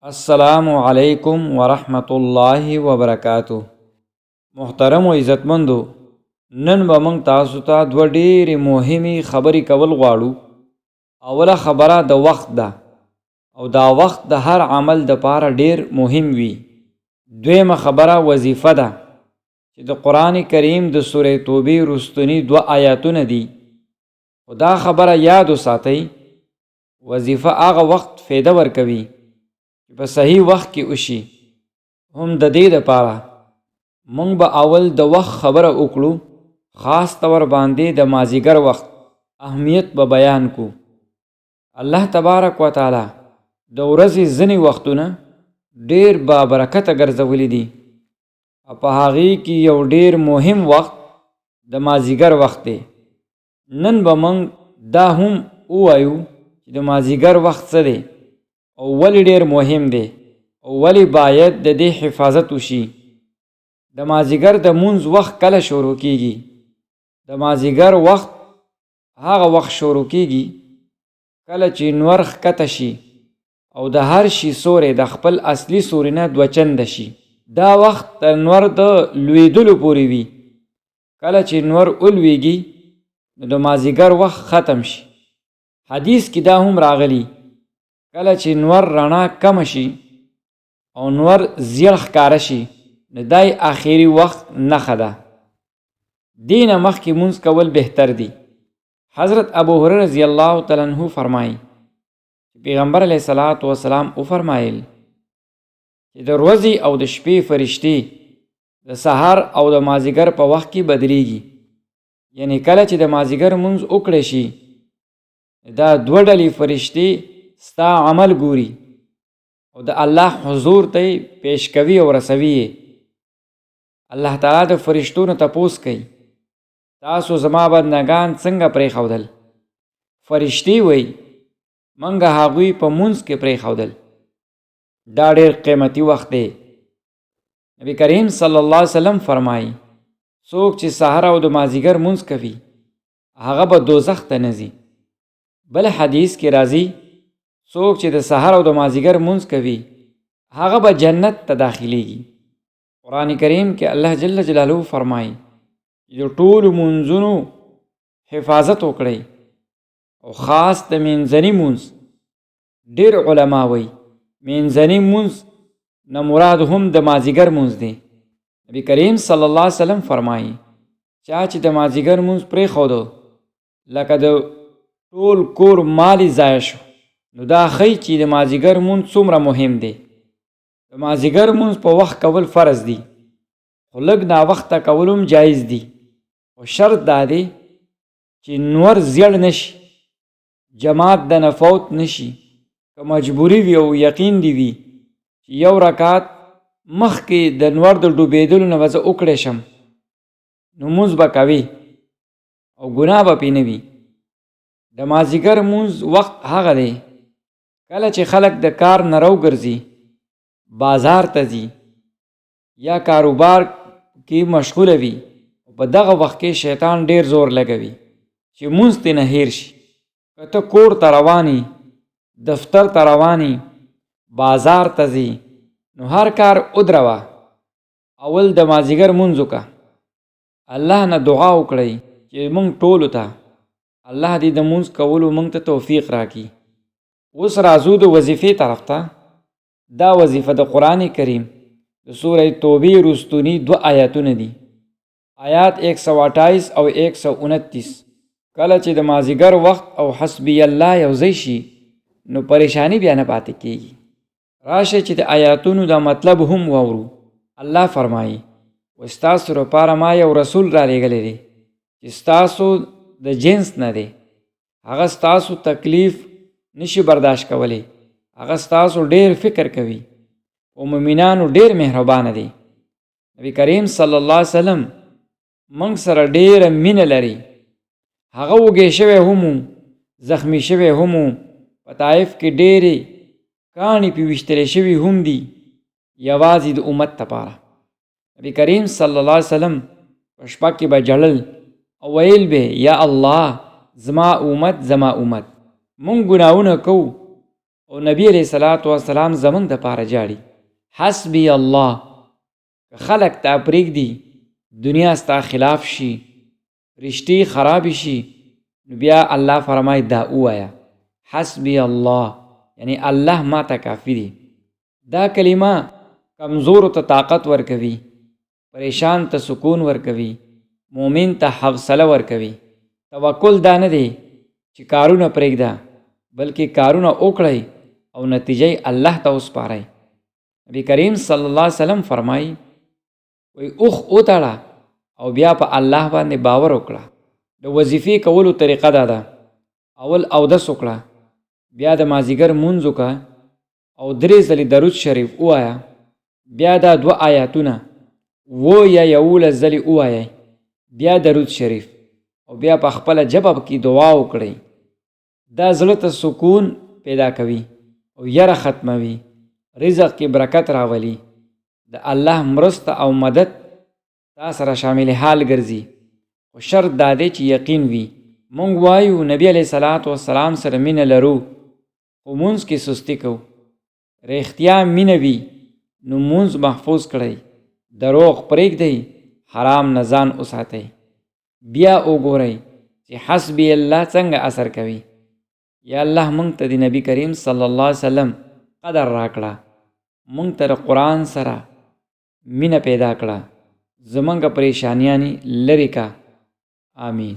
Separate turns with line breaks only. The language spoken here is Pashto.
السلام علیکم ورحمت الله وبرکاتو. محترم او عزتمندو، نن به موږ تاسو ته دوه ډېرې مهمې خبرې کول غواړو. اوله خبره د وخت ده، او دا وخت د هر عمل د پاره ډېر مهم وي. دویمه خبره وظیفه ده چې د قرآن کریم د سورې توبې وروستني دوه آیاتونه دي. خو دا خبره یاد وساتئ، وظیفه هغه وخت فایده ورکوي چې په صحیح وخت کې وشي. هم د دې دپاره موږ به اول د وخت خبره وکړو، خاص طور باندې د مازیګر وخت اهمیت به بیان کو. الله تبارک و تعالی د ورځې ځینې وختونه ډېر بابرکته ګرځولي دي، او په هغې کې یو ډېر مهم وخت د مازیګر وخت دی. نن به موږ دا هم ووایو چې د مازیګر وخت څه دی او ولې ډېر مهم دی او ولې باید د دې حفاظت وشي. د مازیګر د مونځ وخت کله شروع کیږي؟ د مازیګر وخت هغه وخت شروع کیږي کله چې نور ښکته شي او د هر شي سوری د خپل اصلي سوري نه دوه چنده شي. دا وخت تر نور د لوېدلو پورې وي. کله چې نور ولوېږي نو د مازیګر وخت ختم شي. حدیث کې دا هم راغلي، کله چې نور رڼا کمه شي او نور زیړ ښکاره شي نو دا یې آخري وخت نښه ده. دې نه مخکې مونځ کول بهتر دي. حضرت ابو هريره رضی الله تعالی عنہ فرمایي چې پیغمبر علیه الصلاة والسلام وفرمایل چې د ورځې او د شپې فرشتې د سهار او د مازیګر په وخت کې بدلیږي. یعنی کله چې د مازیګر مونځ وکړی شي، دا دوه ډلې فرشتې ستا عمل ګوري او د الله حضور ته یې پیش کوي او رسوي یې. الله تعالی د فرشتو نه تپوس کوي، تاسو زما بندګان څنګه پرېښودل؟ فرشتې وایي، موږ هغوی په مونځ کې پرېښودل. دا ډېر قیمتي وخت دی. نبی کریم صلی الله علیه وسلم فرمایي، څوک چې سهار او د مازیګر مونځ کوي هغه به دوزخ ته نه ځي. بل حدیث کې راځي، څوک چې د سهار او د مازیګر مونځ کوي هغه به جنت ته داخلیږي. قرآن کریم کې الله جل جلاله فرمایي چې د ټولو مونځونو حفاظت وکړئ، او خاص د مینځني مونځ. ډېر علما وایي مینځني مونځ نه مراد هم د مازیګر مونځ دی. نبی کریم صلی الله علیه وسلم فرمایي، چا چې د مازیګر مونځ پرېښودو لکه د ټول کور مال یې ضایع شو. نو دا ښیي چې د مازیګر مونځ څومره مهم دی. د مازیګر مونځ په وخت کول فرض دی، خو لږ ناوخته کول هم جایز دی، خو شرط دا دی چې نور زیړ نه شي، جماعت د نه فوت نه شي. که مجبوري وي او یقین دی وي چې یو رکعت مخکې د نور د ډوبېدلو نه به زه وکړی شم، نو مونځ به کوي او ګناه به پرې نه وي. د مازیګر مونځ وخت هغه دی کله چې خلک د کار نه راوګرځي، بازار ته ځي یا کاروبار کې مشغوله وي. په دغه وخت کې شیطان ډېر زور لګوي چې مونځ ترې نه هېر شي. که ته کور ته روان یې، دفتر ته روان یې، بازار ته ځې، نو هر کار ودروه، اول د مازیګر مونځ وکړه. الله نه دعا وکړئ چې موږ ټولو ته الله دې د مونځ کولو موږ ته توفیق راکړي. اوس راځو د وظیفې طرف ته. دا وظیفه د قرآن کریم د سورې توبې وروستني دوه آیاتونه دي، آیات 128 او 129. کله چې د مازیګر وخت او حسبی الله یو ځای شي نو پریشانی بیا نه پاتې کیږي. راشه چې د آیاتونو دا مطلب هم واورو. الله فرمایي، و ستاسو لپاره ما یو رسول را لېږلی دی چې ستاسو د جنس نه دی، هغه ستاسو تکلیف نشي برداشت کولی، هغه ستاسو ډېر فکر کوي او مؤمنانو ډېر مهربانه دی. نبی کریم صلی الله علیه وسلم موږ سره ډېره مینه لري. هغه وږی شوی هم و، زخمی شوی هم و، په طایف کې ډېرې کاڼي پې ویشتلی شوي هم دي، یوازې د امت لپاره. نبی کریم صلی الله علیه وسلم په شپه کې به ژړل او ویل به، یا الله زما امت، زما امت. موږ ګناهونه کوو او نبی علیه الصلاة والسلام زمونږ دپاره ژاړي. حسبی الله. که خلک تا پرېږدي، دنیا ستا خلاف شي، رشتې خرابې شي، نو بیا الله فرمایي دا ووایه، حسبی الله، یعنی الله ما ته کافي دی. دا کلمه کمزورو ته طاقت ورکوي، پریشان ته سکون ورکوي، مؤمن ته حوصله ورکوي. توکل دا نه دی چې کارونه پرېږده، بلکې کارونه وکړئ او نتیجه یې الله ته وسپارئ. نبی کریم صلی الله علیه وسلم فرمایي، وایي اوښ وتړه او بیا په الله باندې باور وکړه. د وظیفې کولو طریقه دا ده، اول اودس وکړه، بیا د مازیګر مونځ وکړه او 3 ځلې درود شریف ووایه، بیا دا 2 آیاتونه 7 یا 11 ځلې ووایئ، بیا درود شریف، او بیا په خپله ژبه کې دعا وکړئ. دا زړه ته سکون پیدا کوي او یره ختموي، رزق کې برکت راولي، د الله مرسته او مدد تا سره شامل حال ګرځي. خو شرط دا دی چې یقین وي. مونږ وایو نبی علیه الصلاة والسلام سره مینه لرو، خو مونځ کې سستي کوو. رښتیا مینه وي نو مونځ محفوظ کړئ، دروغ پرېږدئ، حرام نه ځان وساتئ. بیا وګورئ چې حسبی الله څنګه اثر کوي. یا الله مونږ ته د نبی کریم صلی الله علیه وسلم قدر راکړه، مونږ ته د قرآن سره مینه پیدا کړه، زمونږ پریشانیانې لرې کړه. آمین.